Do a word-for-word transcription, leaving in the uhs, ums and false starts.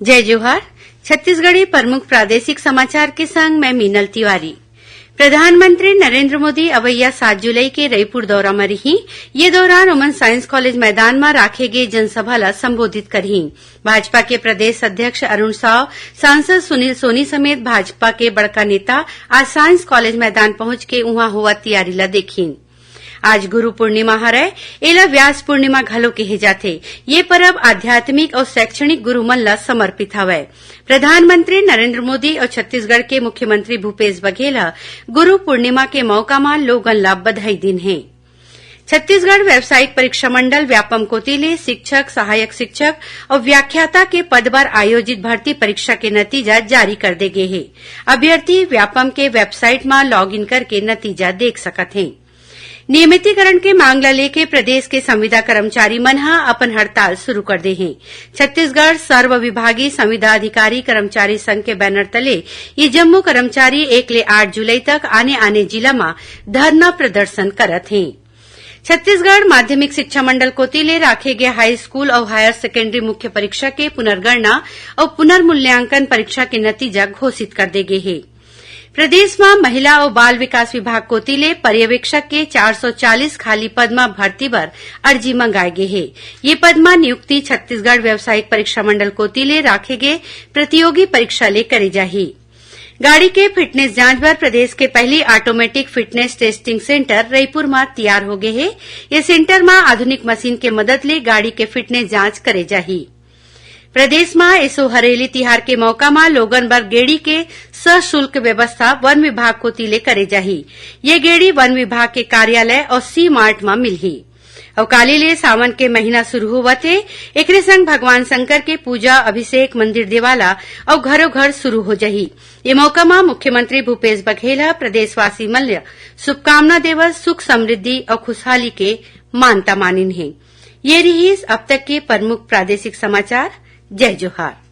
जय जोहार। छत्तीसगढ़ी प्रमुख प्रादेशिक समाचार के संग मैं मीनल तिवारी। प्रधानमंत्री नरेंद्र मोदी अवइया सात जुलाई के रईपुर दौरा म रही। ये दौरान ओमन साइंस कॉलेज मैदान म राखे गे जनसभा ल संबोधित करही। भाजपा के प्रदेश अध्यक्ष अरुण साव, सांसद सुनील सोनी समेत भाजपा के बड़का नेता आज साइंस कॉलेज मैदान पहुंच के उहां होवत तियारी ल देखिन। आज गुरु पूर्णिमा हरय, एला व्यास पूर्णिमा घलो केहे जाथे। ये परब आध्यात्मिक अउ शैक्षणिक गुरु मन ला समर्पित हवय। प्रधानमंत्री नरेंद्र मोदी अउ छत्तीसगढ़ के मुख्यमंत्री भूपेश बघेल ह गुरु पूर्णिमा के मौका म लोगन ला बधाई दिन हे। छत्तीसगढ़ व्यावसायिक परीक्षा मंडल व्यापम कोति ले शिक्षक, सहायक शिक्षक अउ व्याख्याता के पद बर आयोजित भर्ती परीक्षा के नतीजा जारी कर दे गे हे। अभ्यर्थी व्यापम के वेबसाइट म लॉग इन करके नतीजा देख सकत हे। नियमितीकरण के मांग ला लेके प्रदेश के संविदा कर्मचारी मन ह अपन हड़ताल शुरू कर दे हे। छत्तीसगढ़ सर्व विभागीय संविदा अधिकारी कर्मचारी संघ के बैनर तले ये जम्मो कर्मचारी एक ले आठ जुलाई तक आने-आने जिला म धरना प्रदर्शन करत हे। छत्तीसगढ़ माध्यमिक शिक्षा मंडल कोति ले राखे गे हाई स्कूल अउ हायर सेकेंडरी मुख्य परीक्षा के पुनर्गणना अउ पुनर्मूल्यांकन परीक्षा के नतीजा घोषित कर दे गे हे। प्रदेश म महिला अउ बाल विकास विभाग कोति ले पर्यवेक्षक के चार सौ चालीस खाली पद म भर्ती बर अर्जी मंगाए गे हे। ये पद म नियुक्ति छत्तीसगढ़ व्यावसायिक परीक्षा मंडल कोति ले राखे गे प्रतियोगी परीक्षा ले करे जाही। गाड़ी के फिटनेस जांच बर प्रदेश के पहली automatic fitness testing centre Raipur म तियार हो गे हे। ये सेंटर म आधुनिक मशीन के मदद ले गाड़ी के फिटनेस जांच करे जाही। प्रदेश म एसो हरेली तिहार के मौका म लोगन बर गेड़ी के सशुल्क व्यवस्था वन विभाग कोति ले करे जाही। ये गेड़ी वन विभाग के कार्यालय अउ सी मार्ट म मिलही। अउ काली ले सावन के महीना शुरू होवत हे, एकरे संग भगवान शंकर के पूजा अभिषेक मंदिर देवाला अउ घरों घर शुरू हो जाही। ये मौका म मुख्यमंत्री भूपेश बघेल ह प्रदेशवासी मन ल शुभकामना देवत सुख समृद्धि अउ खुशहाली के मानता मानिन हे। ये रिहिस अब तक के प्रमुख प्रादेशिक समाचार। जय जोहार।